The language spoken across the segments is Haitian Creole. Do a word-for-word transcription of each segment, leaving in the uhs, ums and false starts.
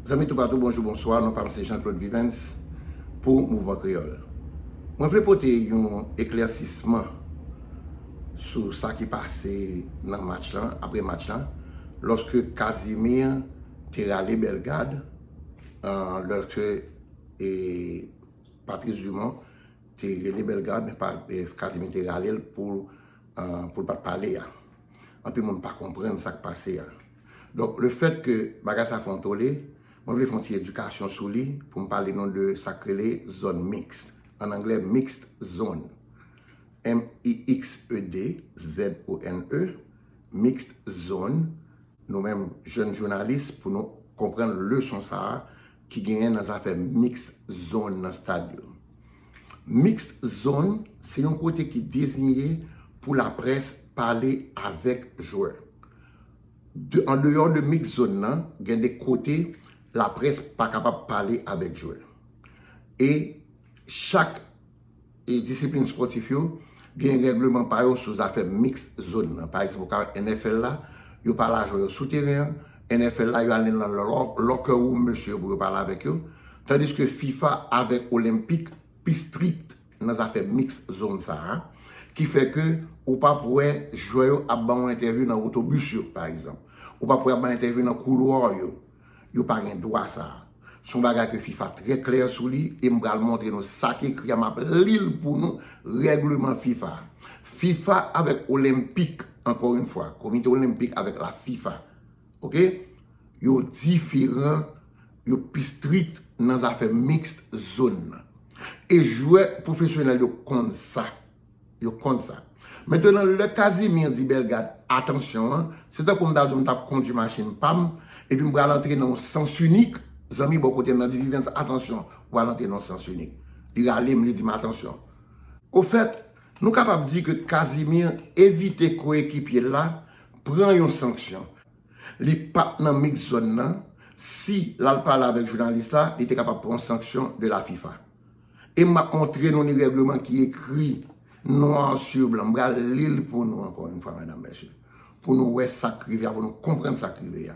Zanmi toupatou, bonjou, bonswa. Non pa m se Jean Claude Vivens pou Mouvman Kreyòl. Mwen vle pote yon eklèsisman sou sa ki pase nan match lan, apre match lan, lòske Casimir te rale Bellegarde, euh, lòske, e, Patrice Dumont te rele Bellegarde, men pa, e, Casimir te rale l pou, euh, pou l pa t pale a. Anpil moun pa konprann sa k pase a. Donk, le fèt ke bagay sa fè yon tole, mwen vle fè yon ti edikasyon sou li pou m pale nou de sa k rele zòn miks. An anglè, mixed zone. M I X E D Z O N E, mixed zone. Nou menm, jèn jounalis, pou nou konprann leson sa a ki genyen nan zafè mixed zone nan stad yo. Mixed zone, se yon kote ki deziye pou laprès pale avèk jwè. De, an deyò de mixed zone nan, gen de kote laprès pa kapab pale avèk jwè. E chak, e, disiplin spòtif yo gen règleman pa yo sou zafè mixed zone nan. Pa egzanp, ou ka wè N F L la, yo pale a jwè yo sou teren an. N F L la, yo ale nan lo-, locker room mesye yo pou yo pale avèk yo. Tandiske fifa avèk Olenpik pi strikt nan zafè mixed zone sa a, ki fè ke ou p ap wè jwè yo ap ba yon entèvyou nan otobis yo, pa egzanp. Ou p ap wè y ap ba entèvyou nan koulwa yo. Yo pa gen dwa sa a. Se yon bagay ke fifa trè klè sou li, e m pral montre nou sa k ekri a, m ap li l pou nou, règleman fifa. Fifa avèk Olenpik, ankò yon fwa, Komite Olenpik avèk la fifa, oke? Yo diferan, yo pi strikt nan zafè mixed zone nan. E jwè pwofesyonèl yo konn sa. Yo konn sa. Mentnan, lè Casimir di Bellegarde, "Atansyon" an, se tankou m ta di w m t ap kondui machin pa m, epi m pral antre nan yon sans inik, zanmi bò kote m nan di Vivens, "Atansyon, ou pral antre nan yon sans inik." Li rale m, li di m, "Atansyon." Ofèt, nou kapab di ke Casimir evite koyekipye l la pran yon sanksyon. Li pa t nan mixed zone nan, si l al pale avèk jounalis la, li te kapab pran yon sanksyon de la fifa. E m ap montre nou ni règleman ki ekri noir sur blanc. M pral li l pou nou ankò yon fwa, medam, mesye. Pou nou wè sa k rive a, pou nou konprann sa k rive a.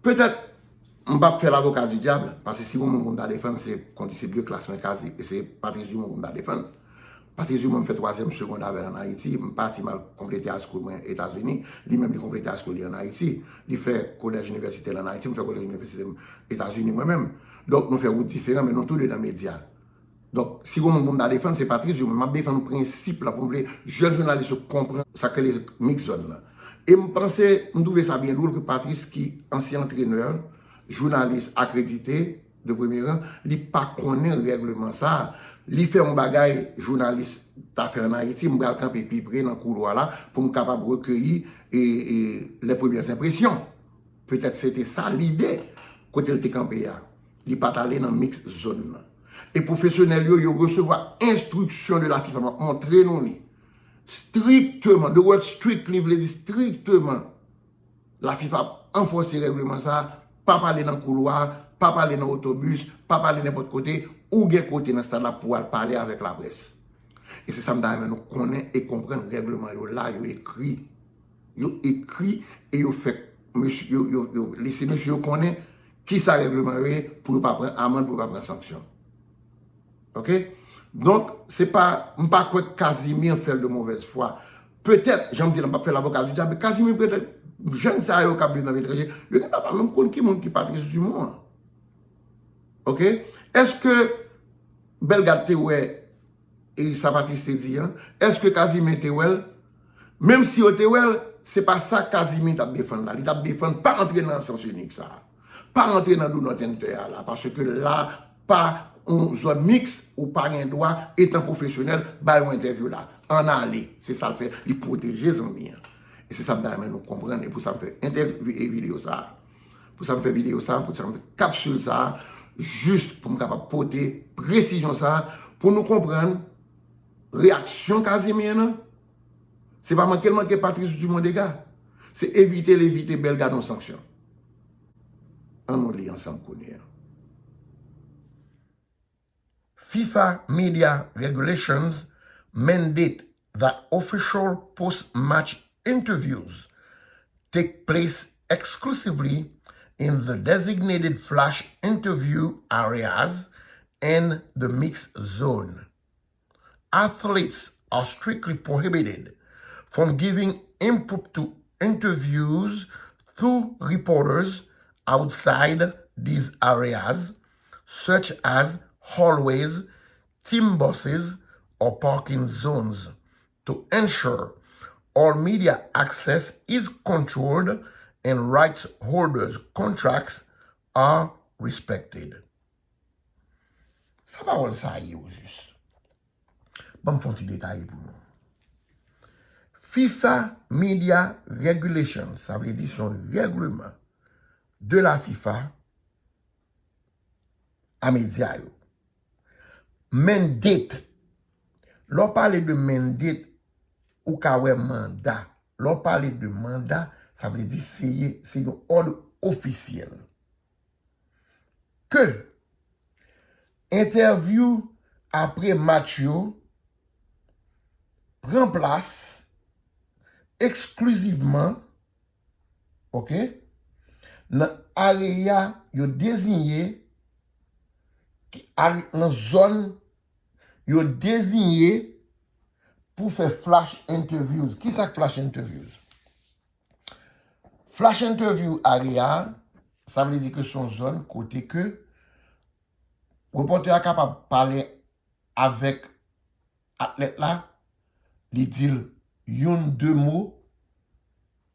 Petèt, m p ap fè lavoka di dyab, paske si gon moun pou m ta defann, se kondisip de klas mwen, Kazi, e se Patrice Dumont pou m ta defann. Patrice Dumont, m fè twazyèm segond avè l ann Ayiti. M pati, m al konplete high school mwen Etazini. Li menm, li konplete high school li ann Ayiti. Li fè kolèj inivèsite l ann Ayiti. M fè kolèj inivèsite m Etazini mwen menm. Donk, nou fè wout diferan, men nou toude nan medya. Donk, si gon moun pou m ta defann, se Patrice Dumont. M ap defann prensip la pou m vle jèn jounalis yo konprann sa k rele mixed zone nan. E m panse, m twouve sa byen dwòl ke Patrice, ki ansyen antrenè, jounalis akredite, de premye ran, li pa konnen règleman sa a. Li fè yon bagay jounalis ta fè ann Ayiti, m pral kanpe pi pre nan koulwa la pou m kapab rekeyi, e, e, les premières impressions. Petèt se te sa lide kote l te kanpe a. Li pa t ale nan mixed zone nan. E pwofesyonèl yo, yo resevwa enstriksyon de la fifa, m ap montre nou li. Strikteman, the word strictly vle di strikteman. La fifa ap anfòse règleman sa a, pa pale nan koulwa, pa pale nan otobis, pa pale nenpòt kote, ou gen kote nan stad la pou w al pale avèk laprès. E se sa m ta renmen nou konnen e konprann, règleman yo la, yo ekri. Yo ekri e yo fè mesye, yo, yo, yo lese mesye yo konnen kisa règleman yo ye pou yo pa pran amann, pou yo pa pran sanksyon. Oke? Donk, se pa, m pa kwè Casimir fè l de mauvaise foi. Petèt, jan m di la, m p ap fè lavoka di dyab, men Casimir, petèt, jèn sa yo k ap viv nan letranje, yo gentan pa menm konn ki moun ki Patrice Dumont an. Oke? Èske Bellegarde te wè e sa Patrice te di an? Èske Casimir te wè l? Menm si yo te wè l, se pa sa Casimir t ap defann la. Li t ap defann pa antre nan sans inik sa a. Pa rantre nan do not enter a la, paske la pa yon zòn miks, ou pa gen dwa, etan pwofesyonèl, bay yon entèvyou la. Ann ale. Se sa l fè, li pwoteje zanmi an. E se sa m ta renmen nou konprann, e pou sa m fè entèv-, e videyo sa a. Pou sa m fè videyo sa a, pou sa m fè kapsil sa a, jis pou m kapab pote presizyon sa a, pou nou konprann reyaksyon Casimir nan, se pa manke l manke Patrice Dumont dega, se evite l evite Bellegarde yon sanksyon. Ann nou li ansanm kounye a. FIFA media regulations mandate that official post-match interviews take place exclusively in the designated flash interview areas and the mixed zone. Athletes are strictly prohibited from giving impromptu interviews to reporters outside these areas, such as hallways, team buses, or parking zones, to ensure all media access is controlled and rights holders' contracts are respected. Sa pawòl sa ye, ojis? Ban m fè yon ti detaye pou nou. FIFA Media Regulation, sa vle di se yon règleman de la FIFA a medya yo. Mandate. Lè w pale de mandate, ou ka wè manda. Lè w pale de manda, sa vle di se ye, se yon òd ofisyèl. Ke entèvyou apre match yo pran plas eksklizivman, oke, nan areya yo deziye, ki, are-, nan zòn yo deziye pou fè flash interviews. Kisa k flash interviews? Flash interview area, sa vle di ke se yon zòn kote ke repòtè a kapab pale avèk atlèt la, li di l youn, de mo,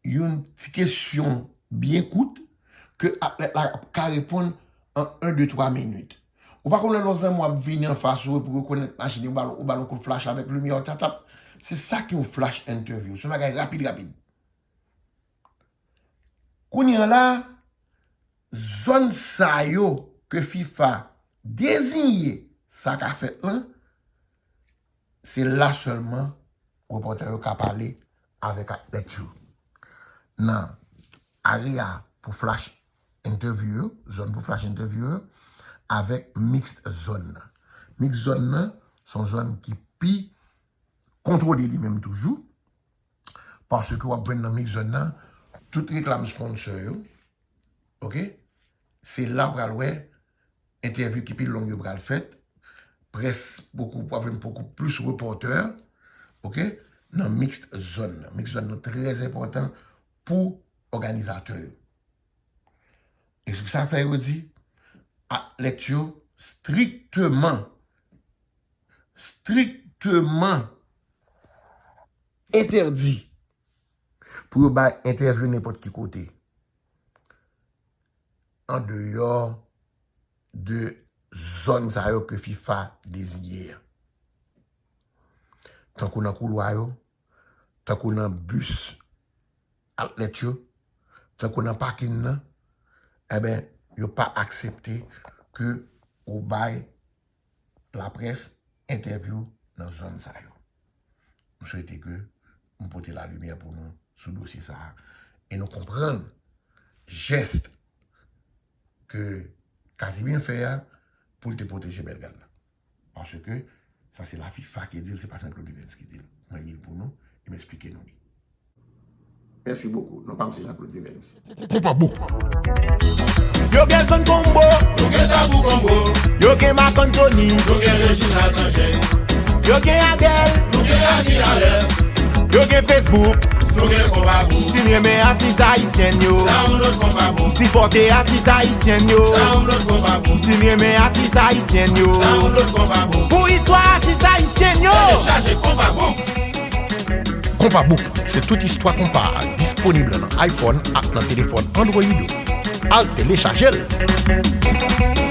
youn ti kesyon byen kout, ke atlèt la ka reponn an en, de, twa minit. Ou pa konn lè lòt zanmi w ap vini anfas ou epi w rekonèt machin li, ou ba l, ou ba l yon kout flash avèk limyè w tatap. Se sa ki yon flash interview. Se yon bagay rapid, rapid. Kounye an la, zòn sa yo ke FIFA deziye sa ka fèt lan, se la sèlman repòtè yo ka pale avèk atlèt yo. Nan area pou flash interview yo, zòn pou flash interview yo, avèk mixed zone nan. Mixed zone nan, se yon zòn ki pi kontwole li menm toujou, paske w ap jwenn nan mixed zone nan, tout reklam sponsor yo, oke? Se la w pral wè entèvyou ki pi long yo pral fèt, près bokou, w ap jwenn bokou plis repòtè, oke? Nan mixed zone nan. Mixed zone nan trè enpòtan pou òganizatè yo. E se pou sa fè yo di, atlèt yo strikteman, strikteman entèdi pou yo bay entèvyou nenpòt ki kote, andeyò de zòn sa yo ke FIFA deziye a. Tankou nan koulwa yo, tankou nan bis atlèt yo, tankou nan pakin nan, enben, yo pa aksepte ke ou bay laprès entèvyou nan zòn sa yo. M swete ke m pote lalimyè pou nou sou dosye sa a e nou konprann jès ke Casimir fè a pou l te pwoteje bèl gad la. Paske sa se la FIFA ki di l, se pa Jean-Claude Vivens ki di l. Mwen li l pou nou e m eksplike nou li. Mèsi bokou. Non pa m se Jean-Claude Vivens. Konpa bouk. Yo gen Zòn Konbo. Nou gen Tabou Konbo. Yo gen Marc Anthony. Nou gen Reginald Angers. Yo gen Adèle. Nou gen Adi Alè. Yo gen Facebook. Nou gen Konpa Bouk. Si n renmen atis ayisyen yo. Download Konpa Bouk. Sipòte atis ayisyen yo. Download Konpa Bouk. Si n renmen atis ayisyen yo. Download Konpa Bouk. Pou istwa atis ayisyen yo. Telechaje Konpa Bouk. Konpa Book, se tout istwa konpa a disponib nan iPhone ak nan telefòn Android ou. Al telechaje l!